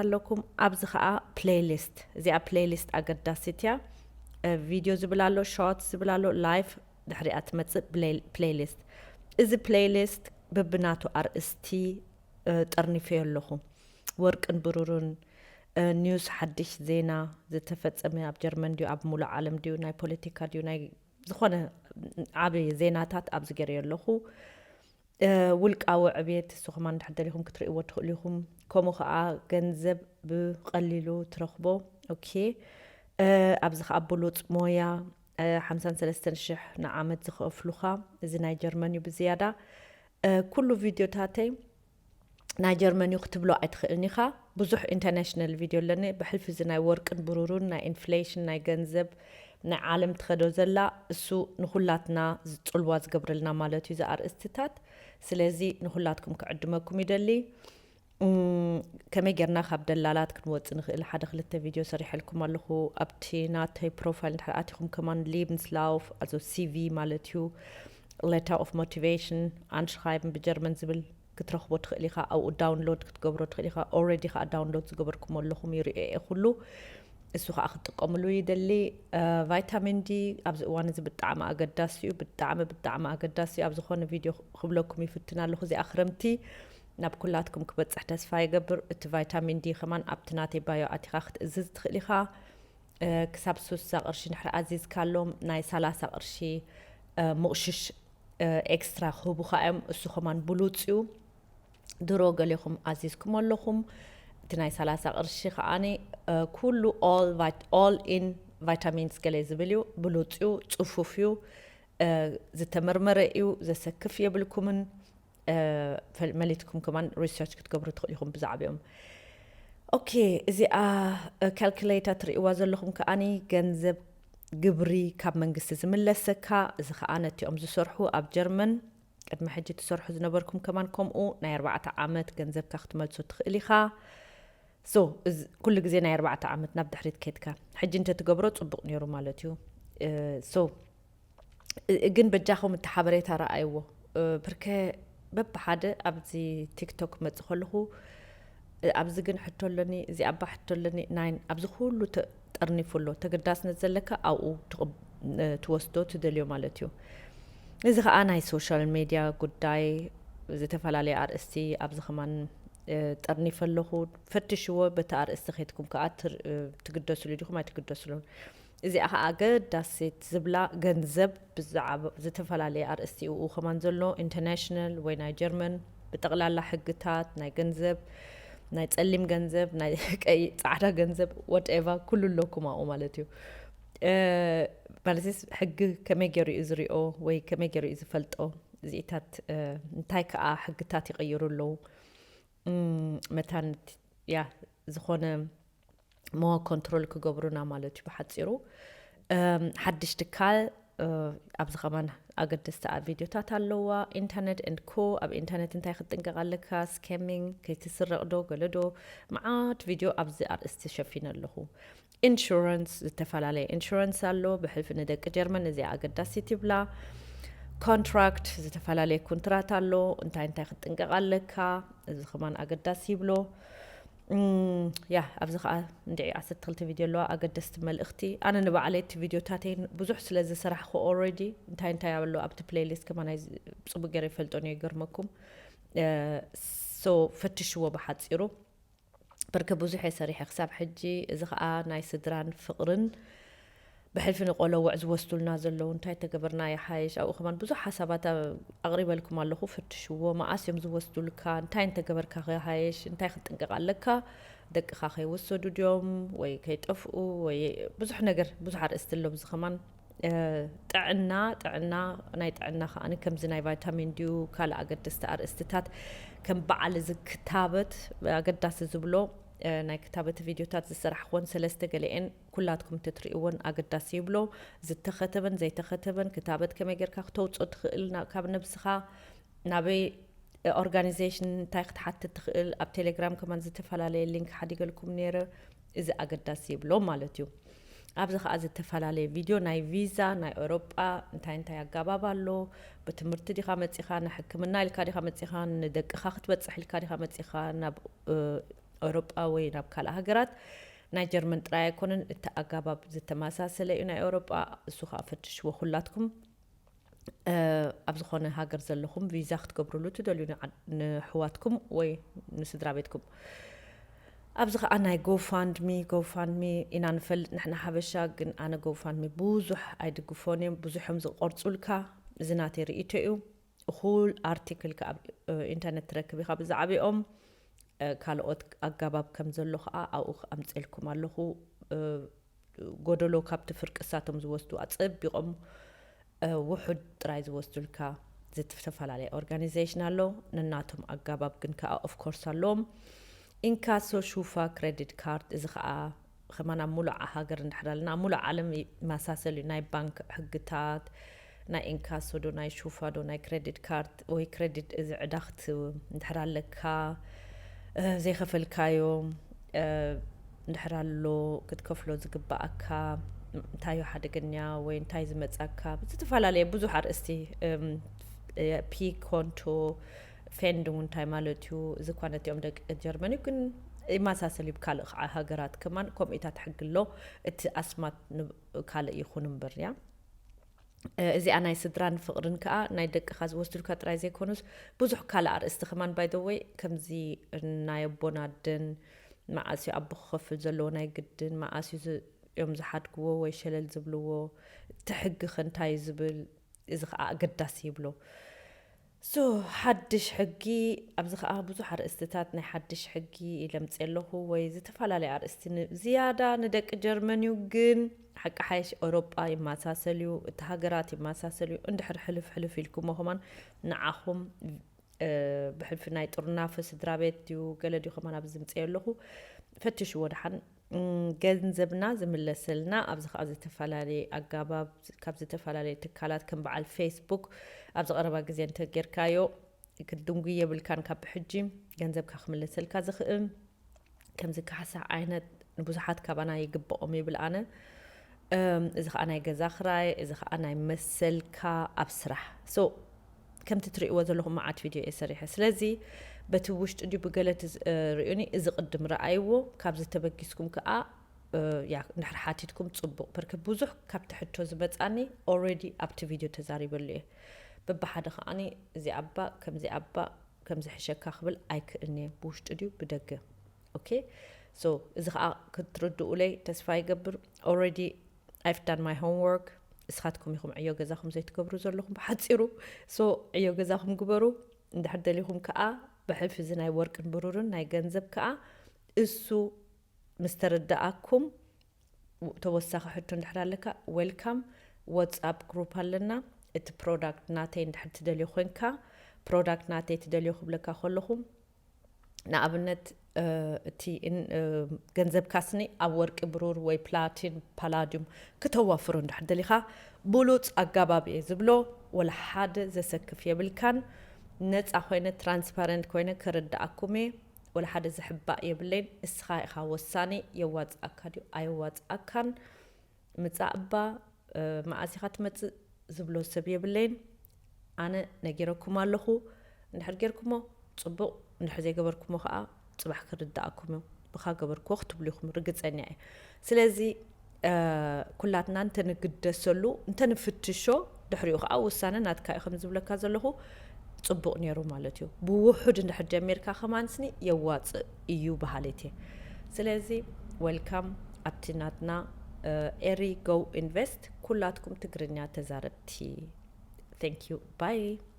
ኣለኩም። ኣብዚ ከዓ ፕሌይሊስት፣ እዚኣ ፕሌይሊስት ኣገዳሲት እያ። ቪድዮ ዝብል ኣሎ፣ ሾርት ዝብል ኣሎ፣ ላይፍ ድሕሪኣ ትመፅእ ፕሌይሊስት። እዚ ፕሌይሊስት በብናቱ ኣርእስቲ ጠርኒፈዮ ኣለኹ። ወርቅን ብሩርን፣ ኒውስ፣ ሓድሽ ዜና፣ ዝተፈፀመ ኣብ ጀርመን ድዩ ኣብ ሙሉእ ዓለም ድዩ፣ ናይ ፖለቲካ ድዩ፣ ናይ ዝኾነ ዓብዪ ዜናታት ኣብዚ ገይረዮ ኣለኹ። ውልቃዊ ዕብየት ንስኹም እንድሕር ደሊኹም ክትርእይዎ ትኽእሉ ኢኹም። ከምኡ ከዓ ገንዘብ ብቐሊሉ ትረኽቦ። ኦኬ፣ ኣብዚ ከዓ ብሉፅ ሞያ፣ ሓምሳን ሰለስተን ሽሕ ንዓመት ዝኸፍሉኻ። እዚ ናይ ጀርመን እዩ ብዝያዳ። ኩሉ ቪድዮታተይ ናይ ጀርመን እዩ ክትብሎ ኣይትኽእልን ኢኻ። ብዙሕ ኢንተርናሽናል ቪድዮ ኣለኒ። ብሕልፊ እዚ ናይ ወርቅን ብሩሩን፣ ናይ ኢንፍሌሽን፣ ናይ ገንዘብ፣ ናይ ዓለም ትኸዶ ዘላ፣ እሱ ንኹላትና ዝፅልዋ ዝገብረልና ማለት እዩ እዚ ኣርእስትታት። ስለዚ ንኹላትኩም ክዕድመኩም ይደሊ። ከመይ ጌርና ካብ ደላላት ክንወፅእ ንኽእል? ሓደ ክልተ ቪድዮ ሰሪሐልኩም ኣለኹ። ኣብቲ ናተይ ፕሮፋይል እንድሕር ኣቲኹም ከማን ሊብንስላውፍ፣ ኣዞ ሲቪ ማለት እዩ፣ ሌተር ኦፍ ሞቲቬሽን፣ ኣንሽራይብን ብጀርመን ዝብል ክትረኽቦ ትኽእል ኢኻ። ኣብኡ ዳውንሎድ ክትገብሮ ትኽእል ኢኻ። ኦልሬዲ ከዓ ዳውንሎድ ዝገበርኩሞ ኣለኹም፣ ይርእዮ እየ ኩሉ። እሱ ከዓ ክትጥቀምሉ ይደሊ። ቫይታሚን ዲ ኣብዚ እዋን እዚ ብጣዕሚ ኣገዳሲ እዩ። ብጣዕሚ ብጣዕሚ ኣገዳሲ እዩ። ኣብ ዝኾነ ቪድዮ ክብለኩም ይፍትን ኣለኹ። እዚኣ ክረምቲ ናብ ኩላትኩም ክበፅሕ ተስፋ ይገብር። እቲ ቫይታሚን ዲ ከማን ኣብቲ ናተይ ባዮ ኣቲኻ ክትእዝዝ ትኽእል ኢኻ። ክሳብ ስሳ ቅርሺ እንድሕር ኣዚዝካሎም ናይ ሰላሳ ቅርሺ ምቕሽሽ ኤክስትራ ክህቡኻ እዮም። እሱ ከማን ብሉፅ እዩ። ድሮ ገሌኹም ኣዚዝኩም ኣለኹም። እቲ ናይ ሰላሳ ቅርሺ ከዓኒ ኩሉ ኦል ኢን ቫይታሚንስ ገለ ዝብል እዩ። ብሉፅ እዩ፣ ፅፉፍ እዩ፣ ዝተመርመረ እዩ፣ ዘሰክፍ የብልኩምን። መሊትኩም ከማን ሪሰርች ክትገብሩ ትኽእሉ ኢኹም ብዛዕባኦም። ኦኬ፣ እዚኣ ካልኩሌተር ትርእይዋ ዘለኹም ከዓኒ ገንዘብ ግብሪ ካብ መንግስቲ ዝምለሰካ፣ እዚ ከዓ ነቲኦም ዝሰርሑ ኣብ ጀርመን ቅድሚ ሕጂ ትሰርሑ ዝነበርኩም ከማን ከምኡ ናይ ኣርባዕተ ዓመት ገንዘብካ ክትመልሶ ትኽእል ኢኻ። ሶ ኩሉ ግዜ ናይ ኣርባዕተ ዓመት ናብ ድሕሪት ከድካ ሕጂ እንተትገብሮ ፅቡቕ ነይሩ ማለት እዩ። ሶ ግን በጃኹም እቲ ሓበሬታ ረኣይዎ። ብርከ በብሓደ ኣብዚ ቲክቶክ መፅ ከለኹ ኣብዚ ግን ሕቶ ኣለኒ፣ እዚ ኣባ ሕቶ ኣለኒ፣ ናይን ኣብዚ ኩሉ ጠርኒፉ ኣሎ። ተገዳስነት ዘለካ ኣብኡ ትወስዶ ትደልዮ ማለት እዩ። እዚ ከዓ ናይ ሶሻል ሜድያ ጉዳይ፣ ዝተፈላለየ ኣርእስቲ ኣብዚ ከማን ጠርኒፈ ኣለኹ። ፈትሽዎ፣ በቲ ኣርእስቲ ከድኩም ከዓ ትግደስሉ ዲኹም ኣይትግደስሉን። እዚኣ ከዓ ኣገዳሲት ዝብላ ገንዘብ ብዛዕባ ዝተፈላለየ ኣርእስቲ እኡ ከማን ዘሎ ኢንተርናሽናል ወይ ናይ ጀርመን ብጠቕላላ ሕግታት ናይ ገንዘብ፣ ናይ ፀሊም ገንዘብ፣ ናይ ቀይ ፃዕዳ ገንዘብ ወትኤቨር ኩሉ ኣለኩም ኣብኡ ማለት እዩ። ማለትስ ሕጊ ከመይ ገይሩ እዩ ዝሪኦ ወይ ከመይ ገይሩ እዩ ዝፈልጦ? እዚኢታት እንታይ ከዓ ሕግታት ይቕይሩ ኣለዉ? መታን ያ ዝኾነ ሞ ኮንትሮል ክገብሩና ማለት እዩ ብሓፂሩ። ሓድሽ ትካል ኣብዚ ከማን ኣገደስቲ ኣብ ቪድዮታት ኣለዋ። ኢንተርኔት ኤንድ ኮ፣ ኣብ ኢንተርኔት እንታይ ክትጥንቀቕ ኣለካ? ስኬሚንግ ከይትስረቕ ዶ ገለ ዶ? መዓት ቪድዮ ኣብዚ ኣርእስቲ ሸፊነ ኣለኹ። ኢንሹራንስ፣ ዝተፈላለየ ኢንሹራንስ ኣሎ። ብሕልፊ ንደቂ ጀርመን እዚኣ ኣገዳሲት ይብላ። ኮንትራክት፣ ዝተፈላለየ ኮንትራት ኣሎ። እንታይ እንታይ ክትጥንቀቕ ኣለካ? እዚ ከማን ኣገዳሲ ይብሎ። ያ ኣብዚ ከዓ እንድዒ ዓሰርተ ክልተ ቪድዮ ኣለዋ ኣገደስቲ መልእኽቲ። ኣነ ንባዕለይ እቲ ቪድዮታተይ ብዙሕ ስለ ዝሰራሕኩ ኦልሬዲ እንታይ እንታይ ኣሎ ኣብቲ ፕሌይሊስት ከማን ናይ ጽቡቅ ገይረ ይፈልጦ እየ ይገርመኩም። ሶ ፈትሽዎ ብሓፂሩ። በርከ ብዙሕ እየ ሰሪሐ ክሳብ ሕጂ። እዚ ከዓ ናይ ስድራን ፍቅርን ብሕልፊ ንቆለውዕ ዝወስዱልና ዘለዉ እንታይ ተገበርና ይሓይሽ ኣብኡ ከማን ብዙሕ ሓሳባት ኣቅሪበልኩም ኣለኹ። ፍትሽዎ፣ መዓስ እዮም ዝወስዱልካ፣ እንታይ እንተገበርካ ከ ይሓይሽ፣ እንታይ ክትጥንቀቅ ኣለካ፣ ደቅኻ ከይወሰዱ ድዮም ወይ ከይጠፍኡ ወይ ብዙሕ ነገር ብዙሕ ኣርእስቲ ኣሎ። ብዚ ከማን ጥዕና ጥዕና ናይ ጥዕና ከዓኒ ከምዚ ናይ ቫይታሚን ድዩ ካልእ ኣገደስቲ ኣርእስትታት ከም በዓል እዚ ክታበት ኣገዳሲ ዝብሎ ናይ ክታበት ቪድዮታት ዝሰራሕክወን ሰለስተ ገለኤን ኩላትኩም ትትርእይወን ኣገዳሲ ይብሎ። ዝተኸተበን ዘይተኸተበን ክታበት ከመይ ጌርካ ክተውፅኦ ትኽእል ካብ ነብስኻ ናበይ ኦርጋኒዜሽን እንታይ ክትሓትት ትኽእል ኣብ ቴሌግራም ከማን ዝተፈላለየ ሊንክ ሓዲገልኩም ነይረ። እዚ ኣገዳሲ ይብሎ ማለት እዩ። ኣብዚ ከዓ ዝተፈላለየ ቪድዮ ናይ ቪዛ ናይ ኤውሮጳ እንታይ እንታይ ኣጋባብ ኣሎ፣ ብትምህርቲ ዲኻ መፂኻ፣ ንሕክምና ኢልካ ዲኻ መፂኻ፣ ንደቅኻ ክትበፅሕ ኢልካ ዲኻ መፂኻ ናብ ኤውሮጳ ወይ ናብ ካልእ ሃገራት። ናይ ጀርመን ጥራይ ኣይኮነን፣ እቲ ኣጋባብ ዝተመሳሰለ እዩ ናይ ኤውሮጳ። እሱ ከዓ ፈትሽዎ ኩላትኩም። ኣብ ዝኾነ ሃገር ዘለኹም ቪዛ ክትገብርሉ ትደልዩ ንዓድ- ንሕዋትኩም ወይ ንስድራ ቤትኩም። ኣብዚ ከዓ ናይ GoFundMe፣ GoFundMe ኢና ንፈልጥ ንሕና ሓበሻ፣ ግን ኣነ GoFundMe ብዙሕ ኣይድግፎን እዮም። ብዙሕ እዮም ዝቆርፁልካ። እዚ ናተይ ርእይቶ እዩ። እኹል ኣርቲክል ከዓ ኣብ ኢንተርነት ትረክብ ኢኻ ብዛዕባኦም። ካልኦት ኣጋባብ ከም ዘሎ ከዓ ኣብኡ ኣምፅኤልኩም ኣለኹ። ጎደሎ ካብቲ ፍርቂ እሳቶም ዝወስዱ ኣፀቢቖም ውሑድ ጥራይ ዝወስዱልካ ዝተፈላለየ ኦርጋኒዜሽን ኣሎ። ነናቶም ኣጋባብ ግን ከዓ ኦፍኮርስ ኣለዎም። ኢንካሶ፣ ሹፋ፣ ክሬዲት ካርድ፣ እዚ ከዓ ከማን ኣብ ሙሉእ ሃገር እንድሕር ኣለና ኣብ ሙሉእ ዓለም ይመሳሰል እዩ። ናይ ባንክ ሕግታት፣ ናይ ኢንካሶ ዶ ናይ ሹፋ ዶ ናይ ክሬዲት ካርድ ወይ ክሬዲት እዚ ዕዳ ክት እንድሕር ኣለካ ዘይኸፈልካዮ እንድሕር ኣሎ ክትከፍሎ ዝግባኣካ እንታይ እዩ ሓደገኛ ወይ እንታይ ዝመጻካ ብዝተፈላለየ ብዙሕ ኣርእስቲ ፒ ኮንቶ ፌንድ እውን እንታይ ማለት እዩ። እዚ እኳ ነቲኦም ደቂ ጀርመን እዩ ግን ይመሳሰል እዩ። ካልእ ከዓ ሃገራት ከማን ከምኡታት ሕጊ ኣሎ። እቲ ኣስማት ካልእ ይኹን እምበር እያ። እዚኣ ናይ ስድራን ፍቕርን ከዓ ናይ ደቅኻ ዝወስዱልካ ጥራይ ዘይኮኑስ ብዙሕ ካልእ ኣርእስቲ ከማን ባይደወይ ከምዚ ናይ ኣቦን ኣደን መዓስ እዩ ኣቦ ክኸፍል ዘለዎ ናይ ግድን መዓስ እዩ ዝ- እዮም ዝሓድግዎ ወይ ሸለል ዝብልዎ እቲ ሕጊ ከ እንታይ እዩ ዝብል እዚ ከዓ ኣገዳሲ ይብሎ። ሶ ሓድሽ ሕጊ ኣብዚ ከዓ ብዙሕ ኣርእስትታት ናይ ሓድሽ ሕጊ ኢለ ምፅእ ኣለኹ ወይ ዝተፈላለዩ ኣርእስቲ ን- ዝያዳ ንደቂ ጀርመን እዩ ግን ሓቂ ሓይሽ ኤውሮጳ ይመሳሰል እዩ። እቲ ሃገራት ይመሳሰል እዩ። እንድሕር ሕልፍ ሕልፍ ኢልኩሞ ከማን ንዓኹም ብሕልፊ ናይ ጥርናፈ ስድራ ቤት ድዩ ገለ ድዩ ከማን ኣብዚ ዝምፅእ ኣለኹ። ፈትሽዎ ደሓን። ገንዘብና ዝምለሰልና ኣብዚ ከዓ ዝተፈላለየ ኣጋባብ ካብ ዝተፈላለየ ትካላት ከም በዓል ፌስቡክ ኣብዚ ቀረባ ግዜ እንተጌርካዮ ክትድንጉ የብልካን። ካብ ሕጂ ገንዘብካ ክምለሰልካ ዝኽእል ከምዚ ካሕሳ ዓይነት ንብዙሓት ካባና ይግብኦም ይብል ኣነ። እዚ ከዓ ናይ ገዛ ክራይ፣ እዚ ከዓ ናይ መሰልካ ኣብ ስራሕ። ሶ ከምቲ ትርእይዎ ዘለኹም መዓት ቪድዮ እየ ሰሪሐ። ስለዚ በቲ ውሽጢ ድዩ ብገለ ትዝ- እ፣ ርእዩኒ እዚ ቅድም ረኣይዎ። ካብዚ ተበጊስኩም ከዓ እ፣ ያ እንድሕር ሓቲትኩም ፅቡቕ። በርክ ብዙሕ ካብቲ ሕቶ ዝመፃኒ ኦልሬዲ ኣብቲ ቪድዮ ተዛሪበሉ እየ። በብሓደ ከዓኒ እዚ ኣባ ከምዚ ኣባ ከምዚ ሕሸካ ክብል ኣይክእልን እየ። ብውሽጢ ድዩ ብደገ? ኦኬ ሶ እዚ ከዓ ክትርድኡለይ ተስፋ ይገብር። ኦልሬዲ I've done my homework። እስኻትኩም ኢኹም ዕዮ ገዛኹም ዘይትገብሩ ዘለኹም ብሓፂሩ። ሶ ዕዮ ገዛኹም ግበሩ። እንድሕር ደሊኹም ከዓ ብሕልፊ እዚ ናይ ወርቅን ብሩርን ናይ ገንዘብ ከዓ እሱ ምስ ተረዳኣኩም ተወሳኺ ሕቶ እንድሕር ኣለካ ዌልካም። ዋትስኣፕ ግሩፕ ኣለና። እቲ ፕሮዳክት ናተይ እንድሕር ትደልዮ ኮንካ ፕሮዳክት ናተይ ትደልዮ ክብለካ ከለኹ ንኣብነት እቲ ገንዘብካ ስኒ ኣብ ወርቂ ብሩር ወይ ፕላቲን ፓላዲዩም ክተዋፍሮ እንድሕር ደሊኻ ብሉፅ ኣጋባብ እየ ዝብሎ። ወላ ሓደ ዘሰክፍ የብልካን። ነፃ ኮይነ ትራንስፓረንት ኮይነ ከረዳኣኩም እየ። ወላ ሓደ ዝሕባእ የብለይን። እስኻ ኢኻ ወሳኒ። የዋፅኣካ ድዩ ኣየዋፅኣካን ምፃእ እባ መዓስ ኢኻ ትመፅእ ዝብሎ ሰብ የብለይን። ኣነ ነጊረኩም ኣለኹ። እንድሕር ጌርኩሞ ፅቡቕ፣ እንድሕር ዘይገበርኩሞ ከዓ ፅባሕ ክርዳኣኩም እዩ። ብኻ ገበርክዎ ክትብሉ ኢኹም ርግፀኛ እየ። ስለዚ ኩላትና እንተንግደሰሉ እንተንፍትሾ ድሕሪኡ ከዓ ውሳነ ናትካ እዩ ከም ዝብለካ ዘለኹ ፅቡቕ ነይሩ ማለት እዩ። ብውሑድ እንድሕር ጀሚርካ ከማን ስኒ የዋፅእ እዩ በሃሊት እየ። ስለዚ ዌልካም ኣብቲ ናትና ኤሪ ጎ ኢንቨስት ኩላትኩም ትግርኛ ተዛረብቲ። Thank you. Bye.